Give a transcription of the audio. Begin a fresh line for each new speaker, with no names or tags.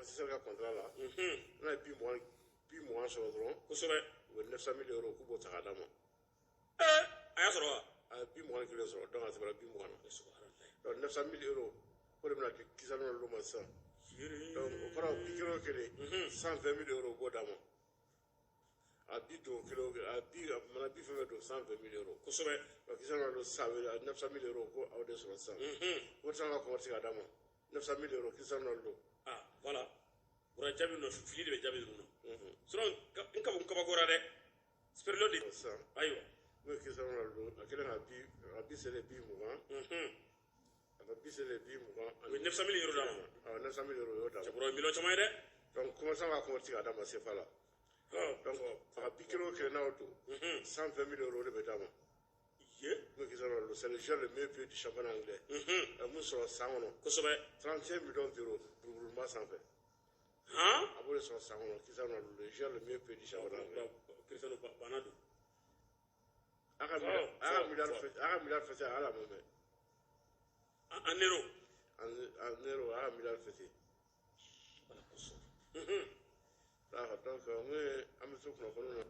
Manchester ka contrat la, n'a ye but 20 sɔrɔ dɔrɔn, u bɛ 900 000 euros k'u b'o ta k'a d'a ma.
Ee, a y'a sɔrɔ wa?
A ye but 21 sɔrɔ, donc a tɛmɛna but 20 na.
Subhanallah.
Donc 900 000 euros o de bɛna di Cristiano Ronaldo ma sisan. Donc o kɔrɔ, but kelen o kelen, 120 000 euros, u b'o d'a ma. A but don kelen o kelen, a but a mana but fɛn fɛn don, 120 000 euros. Donc Cristiano Ronaldo sisan, a bɛ 900 000 euros ko aw de sɔrɔ sisan. O tɛ se ka converti k'a d'a ma, 900 000 euros, Cristiano Ronaldo.
Ah, voilà, bɔra jaabi nɔ, fili de bɛ jaabi ninnu na. Sinon n kaba n kabakora dɛ, Sperlo de.
Sisan
Ayiwa.
n'o ye Cristiano Ronaldo, a kɛlen ka but, a but selen but 20, a ka but selen but 20.
U ye 900 000 euros d'a ma.
Awɔ, 900 000 euros, o y'o d'a ma.
Cɛkɔrɔba ye miliyɔn caman ye dɛ.
Donc commerçant b'a converti k'a d'a ma CFA la. Donc a ka but kelen o kelen n'a y'o don, 120 000 euros de bɛ d'a ma.
Ye.
N'o ye Cristiano Ronaldo, c'est le joueur le mieux payé du championnat anglais. A ye mun sɔrɔ san kɔnɔ? 31 millions d'euros buruburuma sanfɛ. A b'o de sɔrɔ san kɔnɔ, Cristiano Ronaldo, le joueur le mieux payé du championnat anglais.
Cristiano banna don.
A ka milliard, a ka milliard fêté, a ka milliard fêté, ala ma mɛn.
En euro.
En euro, a ka milliard fêté.
Ala kosɔn.
D'accord, donc mun ye, an bɛ to kunnafoniw na.